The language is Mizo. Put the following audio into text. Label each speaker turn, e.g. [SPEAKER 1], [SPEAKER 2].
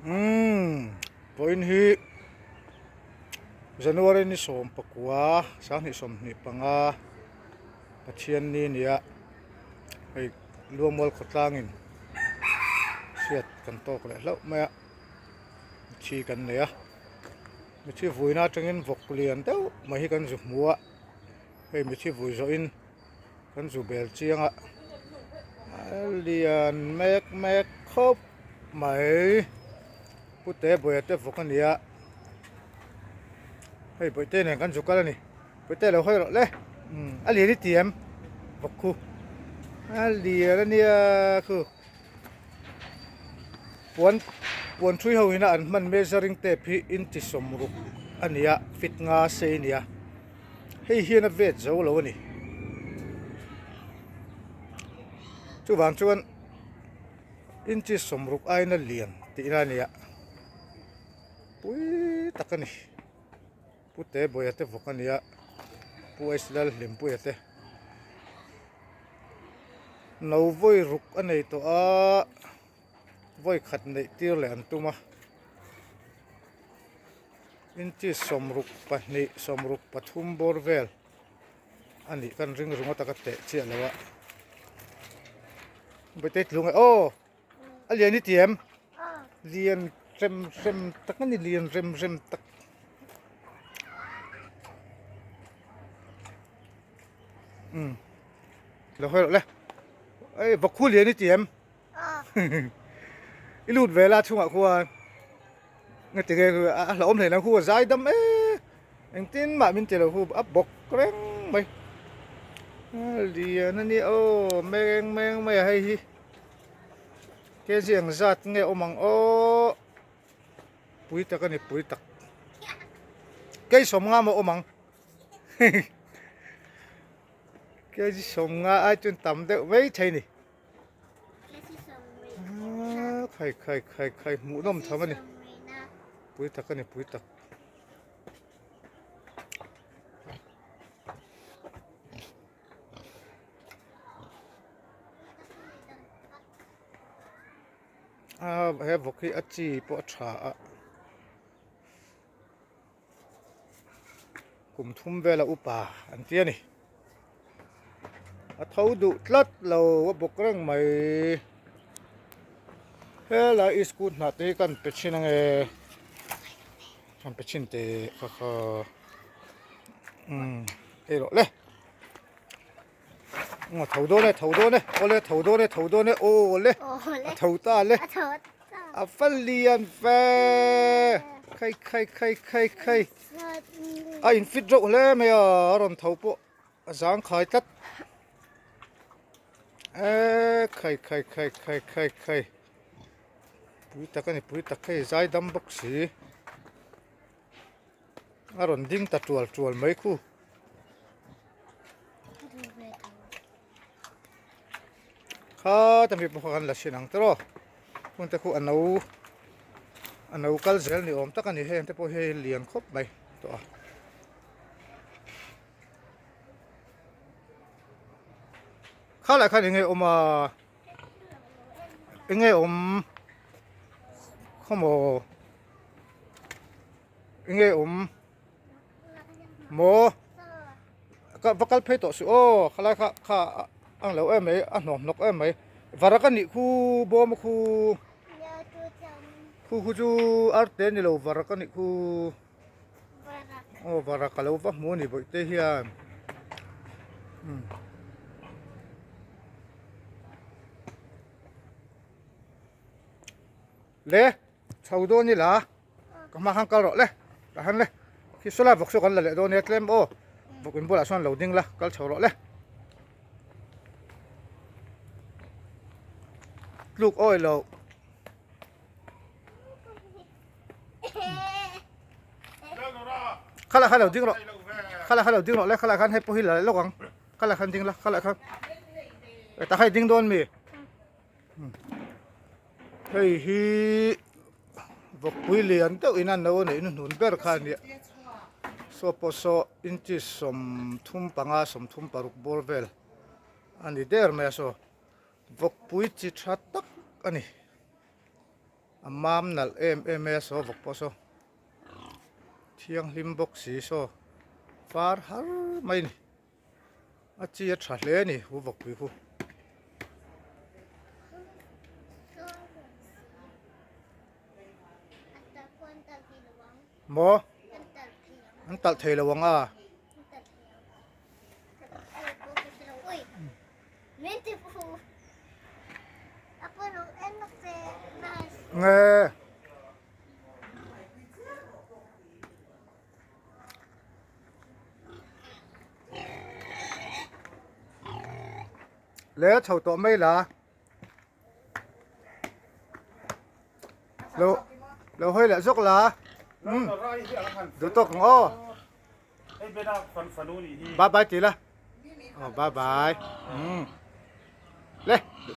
[SPEAKER 1] Umm vawiin hi January ni 19 2025 Pathianni nia hei Luangmual khawtlangin hriat kan tawk leh hlauh mai a thi kan nei a mithi vuina atangin vawk lian deuh mai hi kan zu hmu a hei mithi vui zawhin. Kan zu bel chiang a a lian mek mek khawp mai pute bawih te vawk a ni a hei bawihte nen kan zu kal a ni bawihte lo hawi rawh le umm a lian i ti em vawk khu a lian a nia khu puan puan thui ho ina an hman measuring tape hi inchi sawmruk a ni a fit nga sei a ni a. Hei hian a vet zo lo a ni. Chuvang chuan inches sawmruk aiin a lian tihna a ni a, pui tak a ni. Pu Tebawiha te vawk a ni a, Pu H Lalhlimpuia te. No vawi ruk a nei tawh a, vawi khat neih tir leh an tum a. Inches 62 73 bawr vel a nih kan ring ringawt a ka teh chiah lo a Bawihte tlung e aw a lian i ti em lian rem rem tak a ni lian rem rem tak umm lo hawi rawh le ei vawkhu lian i ti em. I lut ve la chhungah khuan nga ti nge a hlauhawm hle lo khu a zai dam e engtin mah min ti lo khu a bawk reng mai a lian a nia aw meng meng mai a hei hi kg ang zat nge awm ang aw pui tak a ni pui tak kei sawm nga maw awm ang kg sawm nga ai chuan tam deuh mai thei a ni. Khai khai khai khai hmuh nawm tham a ni pui tak a ni pui tak a he vawk hi a chi pawh a tha a Kum thum vela upa an ti a ni. A tho duh tlat lo a bawk reng mai. Helai i scooty hnah te hi kan pe thin ange. Kan pe thin teh kha kha. Umm ei rawh le. A tho dawn e tho dawn e awle tho dawn e tho dawn e awle a tho ta le a va lian ve khai khai khai khai khai a in fit reuh hle mai a a rawn tho pawh a zang khai tlat e khai khai khai khai khai khai pui tak a ni pui tak hei zai dam bawk si a rawn ding ta tual tual mai khu. Kha ta mi pawh kha kan la hrin ang tawh hun te khu a no a no kal zel ni awm tak a ni heng te pawh hi lian khawp mai tawh a. Kha lah khan eng nge awm a eng nge awm khawmaw eng nge awm Maw ka va kal phei tawh suh aw khalai kha kha a ang lo em mai a hnawm hnawk em mai varak a nih khu bawm a khu khu khu chu arte ni lo varak a nih khu aw varak a lo va hmu a ni bawihte hian umm. Le chho dawn ila. Ka hma khan kal rawh le tah hian le khi sawlai vawk saw kan la leh dawn nia tlem aw vawk in bulah sawn lo ding la kal chho rawh le tluk awi lo khalai khan lo ding rawh khalai khan lo ding rawh le khalai khan hei pawh hi la leh lawk ang khalai khan ding la khalai khan tah khan i ding dawn mi. Hei hi vawkpui lian deuh in a no neih hnuhnun ber kha a nia saw pawh saw inches 35 36 bawr vel a ni der mai a saw vawkpui chi tha tak a ni. A mam nalh em em mai a saw vawk pawh saw thianghlim bawk si saw var har mai a ni a chi a tha hle a ni hu vawkpui khu. Maw an talh thei lo ang a. Nge. Le chho tawh mai la. Lo lo hawi leh zawk la. Um. Duh tawk ang aw. Bye bye ti la. Oh bye bye. Um. Le.